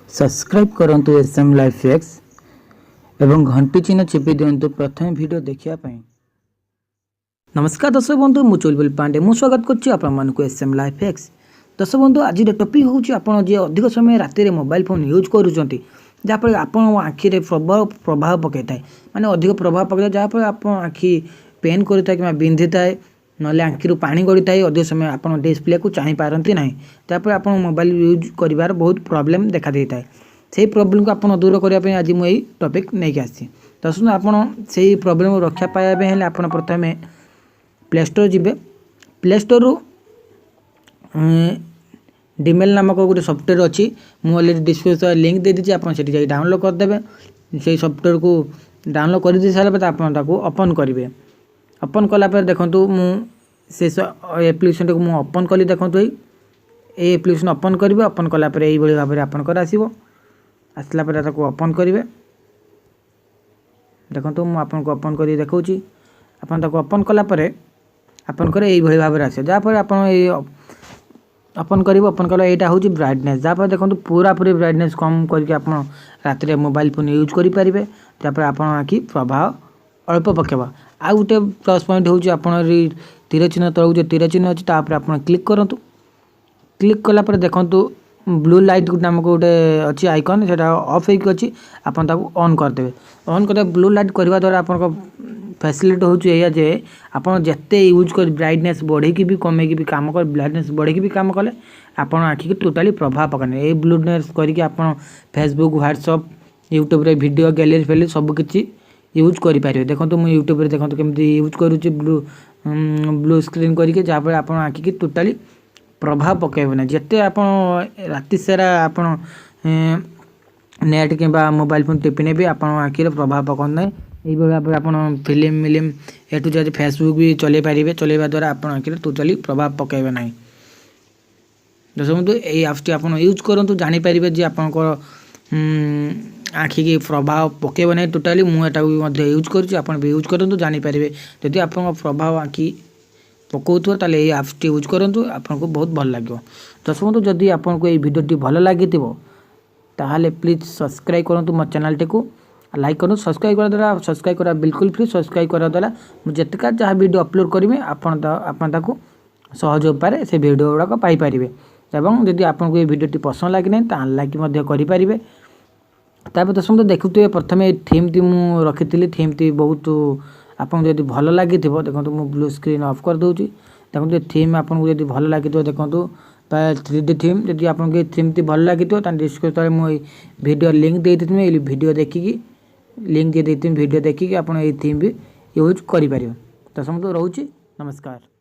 Subscribe କରନ୍ତୁ S M life X ଏବଂ ଘଣ୍ଟି ଚିହ୍ନ ଚିପି ଦିଅନ୍ତୁ ପ୍ରଥମେ ଭିଡ଼ିଓ ଦେଖିବା ପାଇଁ। ନମସ୍କାର ଦର୍ଶକ ବନ୍ଧୁ, ମୁଁ ଚୁଲବୁଲ ପାଣ୍ଡେ। ମୁଁ ସ୍ୱାଗତ କରୁଛି ଆପଣମାନଙ୍କୁ ଏସ୍ ଏମ୍ ଲାଇଫ୍ ଏକ୍ସ। ଦର୍ଶକ ବନ୍ଧୁ, ଆଜିର ଟପିକ୍ ହେଉଛି, ଆପଣ ଯିଏ ଅଧିକ ସମୟ ରାତିରେ ମୋବାଇଲ ଫୋନ୍ ୟୁଜ୍ କରୁଛନ୍ତି, ଯାହାଫଳରେ ଆପଣଙ୍କ ଆଖିରେ ପ୍ରବଳ ପ୍ରଭାବ ପକାଇଥାଏ, ମାନେ ଅଧିକ ପ୍ରଭାବ ପକାଇଥାଏ, ଯାହାଫଳରେ ଆପଣ ଆଖି ପେନ୍ କରିଥାଏ କିମ୍ବା ବିନ୍ଧିଥାଏ, ନହେଲେ ଆଖିରୁ ପାଣି ଗଡ଼ିଥାଏ। ଅଧିକ ସମୟ ଆପଣ ଡିସପ୍ଲେକୁ ଚାହିଁପାରନ୍ତି ନାହିଁ। ତାପରେ ଆପଣ ମୋବାଇଲ ୟୁଜ୍ କରିବାର ବହୁତ ପ୍ରୋବ୍ଲେମ୍ ଦେଖାଦେଇଥାଏ। ସେଇ ପ୍ରୋବ୍ଲେମକୁ ଆପଣ ଦୂର କରିବା ପାଇଁ ଆଜି ମୁଁ ଏଇ ଟପିକ୍ ନେଇକି ଆସିଛି। ଦର୍ଶକ, ଆପଣ ସେଇ ପ୍ରୋବ୍ଲେମରୁ ରକ୍ଷା ପାଇବା ପାଇଁ ହେଲେ ଆପଣ ପ୍ରଥମେ ପ୍ଲେ ଷ୍ଟୋର୍ ଯିବେ। ପ୍ଲେ ଷ୍ଟୋରରୁ ଡିମେଲ୍ ନାମକ ଗୋଟେ ସଫ୍ଟୱେର୍ ଅଛି। ମୁଁ ଅଲରେଡ଼ି ଡିସ୍କ୍ରିପ୍ସନ୍ ଲିଙ୍କ୍ ଦେଇଦେଇଛି, ଆପଣ ସେଠି ଯାଇ ଡାଉନଲୋଡ଼୍ କରିଦେବେ। ସେଇ ସଫ୍ଟୱେର୍କୁ ଡାଉନଲୋଡ଼୍ କରିଦେଇ ସାରିଲା ପରେ ଆପଣ ତାକୁ ଓପନ୍ କରିବେ। ଓପନ୍ କଲା ପରେ ଦେଖନ୍ତୁ, ମୁଁ ସେ ଆପ୍ଲିକେସନ୍ଟିକୁ ମୁଁ ଓପନ୍ କଲି। ଦେଖନ୍ତୁ, ଏଇ ଆପ୍ଲିକେସନ୍ ଓପନ୍ କରିବେ। ଓପନ୍ କଲା ପରେ ଏଇଭଳି ଭାବରେ ଆପଣଙ୍କର ଆସିବ। ଆସିଲା ପରେ ତାକୁ ଓପନ୍ କରିବେ। ଦେଖନ୍ତୁ, ମୁଁ ଆପଣଙ୍କୁ ଓପନ୍ କରି ଦେଖାଉଛି। ଆପଣ ତାକୁ ଓପନ୍ କଲା ପରେ ଆପଣଙ୍କର ଏଇଭଳି ଭାବରେ ଆସିବ। ଯାହାଫଳରେ ଆପଣ ଏଇ ଓପନ୍ କରିବେ। ଓପନ୍ କଲେ ଏଇଟା ହେଉଛି ବ୍ରାଇଟନେସ୍। ଯାହାଫଳରେ ଦେଖନ୍ତୁ, ପୁରାପୁରି ବ୍ରାଇଟନେସ୍ କମ୍ କରିକି ଆପଣ ରାତିରେ ମୋବାଇଲ ଫୋନ୍ ୟୁଜ୍ କରିପାରିବେ। ଯାହାଫଳରେ ଆପଣ ଆଖି ପ୍ରଭାବ ଅଳ୍ପ ପକାଇବ। ଆଉ ଗୋଟେ ପ୍ଲସ୍ ପଏଣ୍ଟ ହେଉଛି, ଆପଣ ଏଇ ତୀର ଚିହ୍ନ ତଳକୁ ଯେଉଁ ତୀର ଚିହ୍ନ ଅଛି, ତାପରେ ଆପଣ କ୍ଲିକ୍ କରନ୍ତୁ। କ୍ଲିକ୍ କଲା ପରେ ଦେଖନ୍ତୁ, ବ୍ଲୁ ଲାଇଟ୍ ନାମକ ଗୋଟେ ଅଛି ଆଇକନ୍, ସେଇଟା ଅଫ୍ ହେଇକି ଅଛି। ଆପଣ ତାକୁ ଅନ୍ କରିଦେବେ। ଅନ୍ କରିଦେବେ। ବ୍ଲୁ ଲାଇଟ୍ କରିବା ଦ୍ୱାରା ଆପଣଙ୍କ ଫ୍ୟାସିଲିଟି ହେଉଛି ଏଇଆ ଯେ ଆପଣ ଯେତେ ୟୁଜ୍ କରି ବ୍ରାଇଟନେସ୍ ବଢ଼େଇକି ବି, କମେଇକି ବି କାମ କରି, ବ୍ରାଇଟନେସ୍ ବଢ଼େଇକି ବି କାମ କଲେ ଆପଣ ଆଖିକି ଟୋଟାଲି ପ୍ରଭାବ ପକାଏନି। ଏଇ ବ୍ଲୁନେସ୍ କରିକି ଆପଣ ଫେସବୁକ୍, ହ୍ୱାଟ୍ସଅପ୍, ୟୁଟ୍ୟୁବରେ ଭିଡ଼ିଓ, ଗ୍ୟାଲେରୀ ଫ୍ୟାଲେରୀ ସବୁ କିଛି ୟୁଜ୍ କରିପାରିବେ। ଦେଖନ୍ତୁ, ମୁଁ ୟୁଟ୍ୟୁବରେ ଦେଖନ୍ତୁ କେମିତି ୟୁଜ୍ କରୁଛି ବ୍ଲୁ ବ୍ଲୁ ସ୍କ୍ରିନ୍ କରିକି, ଯାହାଫଳରେ ଆପଣ ଆଖିକି ଟୋଟାଲି ପ୍ରଭାବ ପକାଇବ ନାହିଁ। ଯେତେ ଆପଣ ରାତି ସାରା ଆପଣ ନେଟ୍ କିମ୍ବା ମୋବାଇଲ ଫୋନ୍ ଟିପିନେ ବି ଆପଣଙ୍କ ଆଖିରେ ପ୍ରଭାବ ପକାନ୍ତୁ ନାହିଁ। ଏଇଭଳି ଭାବରେ ଆପଣ ଫିଲ୍ମ ମିଲିମ୍, ଏ ଟୁ ଜେଡ୍, ଫେସବୁକ୍ ବି ଚଲେଇ ପାରିବେ। ଚଲେଇବା ଦ୍ୱାରା ଆପଣ ଆଖିରେ ଟୋଟାଲି ପ୍ରଭାବ ପକାଇବେ ନାହିଁ। ଦର୍ଶକ ବନ୍ଧୁ, ଏଇ ଆପ୍ସଟି ଆପଣ ୟୁଜ୍ କରନ୍ତୁ, ଜାଣିପାରିବେ ଯେ ଆପଣଙ୍କର ଆଖିକି ପ୍ରଭାବ ପକାଇବ ନାହିଁ ଟୋଟାଲି। ମୁଁ ଏଟାକୁ ବି ମଧ୍ୟ ୟୁଜ୍ କରୁଛି, ଆପଣ ବି ୟୁଜ୍ କରନ୍ତୁ, ଜାଣିପାରିବେ। ଯଦି ଆପଣଙ୍କ ପ୍ରଭାବ ଆଖି ପକାଉଥିବ, ତାହେଲେ ଏଇ ଆପ୍ସଟି ୟୁଜ୍ କରନ୍ତୁ, ଆପଣଙ୍କୁ ବହୁତ ଭଲ ଲାଗିବ। ଦର୍ଶକ ବନ୍ଧୁ, ଯଦି ଆପଣଙ୍କୁ ଏଇ ଭିଡ଼ିଓଟି ଭଲ ଲାଗିଥିବ, ତାହେଲେ ପ୍ଲିଜ୍ ସବସ୍କ୍ରାଇବ୍ କରନ୍ତୁ ମୋ ଚ୍ୟାନେଲଟିକୁ, ଲାଇକ୍ କରନ୍ତୁ। ସବସ୍କ୍ରାଇବ୍ କରିବା ଦ୍ୱାରା, ସବସ୍କ୍ରାଇବ୍ କରିବା ବିଲକୁଲ ଫ୍ରି। ସବସ୍କ୍ରାଇବ୍ କରିବା ଦ୍ୱାରା ମୁଁ ଯେତେକା ଯାହା ଭିଡ଼ିଓ ଅପଲୋଡ଼ କରିବି, ଆପଣ ତାକୁ ସହଜ ଉପାୟରେ ସେ ଭିଡ଼ିଓ ଗୁଡ଼ାକ ପାଇପାରିବେ। ଏବଂ ଯଦି ଆପଣଙ୍କୁ ଏଇ ଭିଡ଼ିଓଟି ପସନ୍ଦ ଲାଗିନାହିଁ, ତ ଅନଲାଇକ୍ ମଧ୍ୟ କରିପାରିବେ। ତାପରେ ଦର୍ଶକ ବନ୍ଧୁ, ଦେଖୁଥିବେ, ପ୍ରଥମେ ଏଇ ଥିମ୍ଟି ମୁଁ ରଖିଥିଲି। ଥିମ୍ଟି ବହୁତ ଆପଣଙ୍କୁ ଯଦି ଭଲ ଲାଗିଥିବ, ଦେଖନ୍ତୁ, ମୁଁ ବ୍ଲୁ ସ୍କ୍ରିନ୍ ଅଫ୍ କରିଦେଉଛି। ଦେଖନ୍ତୁ, ଏ ଥିମ୍ ଆପଣଙ୍କୁ ଯଦି ଭଲ ଲାଗିଥିବ, ଦେଖନ୍ତୁ, 3D theme. ଯଦି ଆପଣଙ୍କୁ ଏଇ ଥିମ୍ଟି ଭଲ ଲାଗିଥିବ, ତାହେଲେ ଡିସ୍କ୍ରିପ୍ସନ୍ ତଳେ ମୁଁ ଏଇ ଭିଡ଼ିଓ ଲିଙ୍କ୍ ଦେଇଦେଇଥିବି। ଏଇ ଭିଡ଼ିଓ ଦେଖିକି, ଲିଙ୍କ୍ ଦେଇ ଦେଇଥିବି, ଭିଡ଼ିଓ ଦେଖିକି ଆପଣ ଏଇ ଥିମ୍ ବି ୟୁଜ୍ କରିପାରିବେ। ତ ସମସ୍ତଙ୍କୁ ରହୁଛି, ନମସ୍କାର।